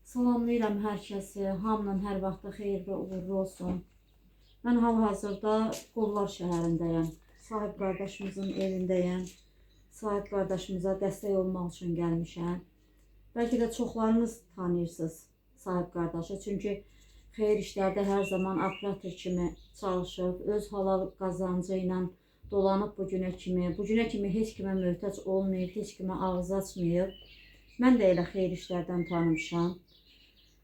Salamlayıram hər kəsi, hamının hər vaxtı xeyirli, uğurlu olsun. Mən hal-hazırda Qovlar şəhərindəyəm. Sahib qardaşımızın evindəyəm. Sahib qardaşımıza dəstək olmaq üçün gəlmişəm. Bəlkə də çoxlarınız tanıyırsınız sahib qardaşı. Çünki xeyir işlərdə hər zaman operator kimi çalışıb, öz halal qazancı ilə dolanıb bu günə kimi. Bu günə kimi heç kimə möhtac olmayıb, heç kimə ağız açmayıb. Mən də elə xeyir işlərdən tanımışam.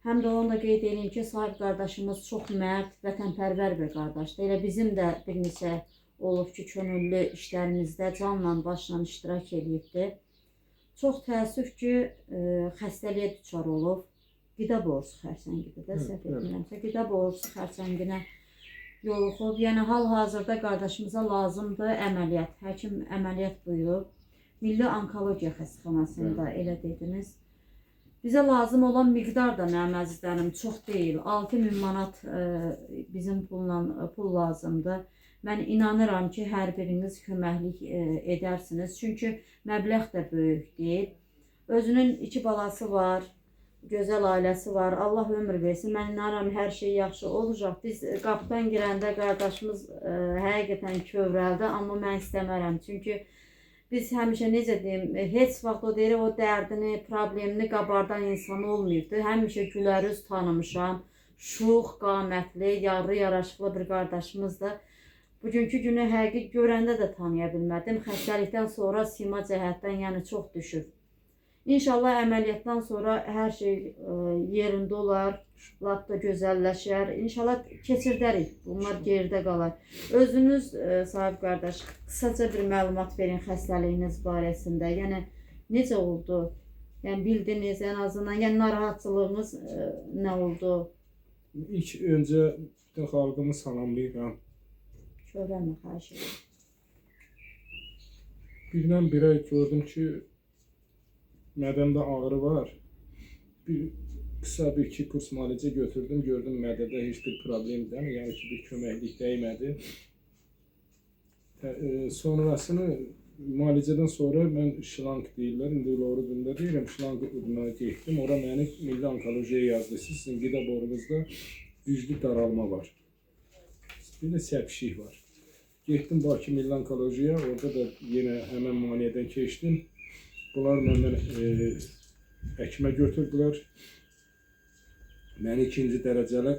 Həm də onu da qeyd edeyim ki, sahib qardaşımız çox mərd, vətənpərvər bir qardaşdır. Elə bizim də bir neçə olub ki, könüllü işlərimizdə canla başla iştirak eləyibdir. Çox təəssüf ki, xəstəliyə düçar olub. Qida borusu xərçəngidir də, səhv etmirəmsə, qida borusu xərçənginə yoluxub. Yəni hal-hazırda qardaşımıza lazımdır əməliyyat. Həkim əməliyyat buyurub. Milli Onkologiya Xəstəxanasında elə dediniz. Bizə lazım olan miqdar da mənim əzizlərim çox deyil. 6000 manat bizim pulla pul lazımdır. Mən inanıram ki, hər biriniz köməklik edərsiniz. Çünki məbləğ də böyük deyil. Özünün iki balası var, gözəl ailəsi var. Allah ömür versin. Mən inanıram hər şey yaxşı olacaq. Biz qapıdan girəndə qardaşımız həqiqətən kövrəldi, amma mən istəmərəm. Çünki biz həmişə necə deyim, heç vaxt o deyir, o dərdini, problemini qabardan insan olmayıbdı. Həmişə gülərüz tanımışam. Şux, qamətli, yarı yaraşıqlı bir qardaşımızdır. Bugünkü günü həqiqi görəndə də tanıya bilmədim. Xəstəlikdən sonra sima cəhətdən yəni çox düşüb. İnşallah əməliyyatdan sonra hər şey yerində olar, lap da gözəlləşər. İnşallah keçirdərik. Bunlar geridə qalar. Özünüz sahib qardaş, qısaca bir məlumat verin xəstəliyiniz barəsində. Yəni necə oldu? Yəni bildiniz ən azından, yəni narahatçılığınız nə oldu? İlk öncə bütün xalqımı salamlayıram. Kövrəlmə, xahiş edirəm. Birdən-birə gördüm ki, mədəmdə ağrı var. Bir qısa bir iki kurs müalicə götürdüm, gördüm mədədə heç bir problem deyil, yəni ki, bir köməklik dəymədi. Sonrasını müalicədən sonra mən şlank deyirlər, indi doğru dində deyirəm, şlank getdim, ora məni Milli Onkologiyaya yazdı. Sizin qida borunuzda güclü daralma var. Bir də səpişik var. Getdim Bakı Milli Onkologiyaya, orada da yenə həmən müayinədən keçdim. Bunlar məndən həkimə götürdülər. Məni ikinci dərəcəli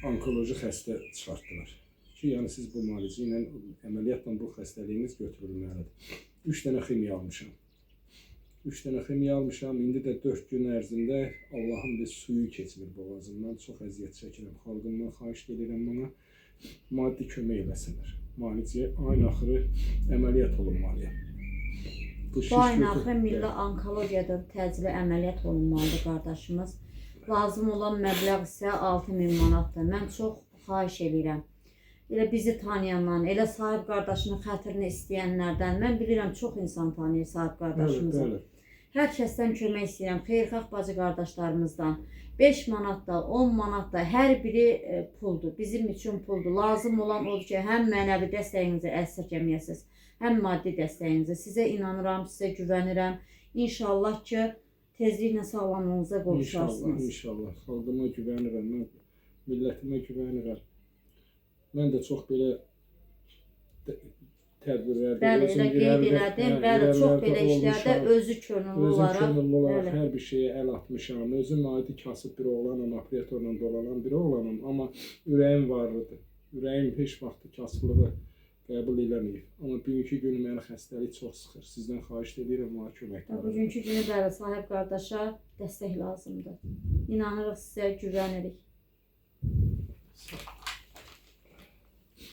onkoloji xəstə çıxartdılar. Ki, yəni siz bu müalicə ilə, əməliyyatla bu xəstəliyiniz götürülməlidir. 3 dənə ximiya almışam. 3 dənə ximiya almışam. İndi də 4 gün ərzində Allahın bir suyu keçmir boğazımdan. Çox əziyyət çəkirəm. Xalqımdan xahiş edirəm bana maddi kömək eləsinlər. Müalicəyə ayın axırı əməliyyat olunmalıyam. Bu ayın axırı Milli Onkologiyada təcili əməliyyat olunmalıdır qardaşımız. Lazım olan məbləğ isə 6000 manatdır. Mən çox xahiş eləyirəm. Elə bizi tanıyandan, elə sahib qardaşının xətrini istəyənlərdən, mən bilirəm çox insan tanıyır sahib qardaşımızı. Bəli, bəli. Hər kəsdən kömək istəyirəm, xeyirxah bacı qardaşlarımızdan. 5 manat da, 10 manat da, hər biri puldur. Bizim üçün puldur. Lazım olan odur ki, həm mənəvi dəstəyinizi əsirgəməyəsiniz, həm maddi dəstəyinizi. Sizə inanıram, sizə güvənirəm. İnşallah ki, tezliklə sağlamlığınıza qovuşarsınız. İnşallah, inşallah. Xalqıma güvənirəm, mən millətimə güvənirəm. Mən də çox belə tədbirlərdə, bəli, elə qeyd elədim. Bəli, çox belə işlərdə özü könüllü olaraq, özüm könüllü olaraq hər bir şeyə əl atmışam. Özüm adi kasıb bir oğlanam, operatorla dolanan bir oğlanam, amma ürəyim varlıdır. Ürəyim heç vaxt kasıblığı qəbul eləməyib. Amma bugünkü günü məni xəstəlik çox sıxır. Sizdən xahiş edirəm, mənə kömək olun. Bugünkü günü bəli, sahib qardaşa dəstək lazımdır. İnanırıq sizə, güvənirik. Sağ.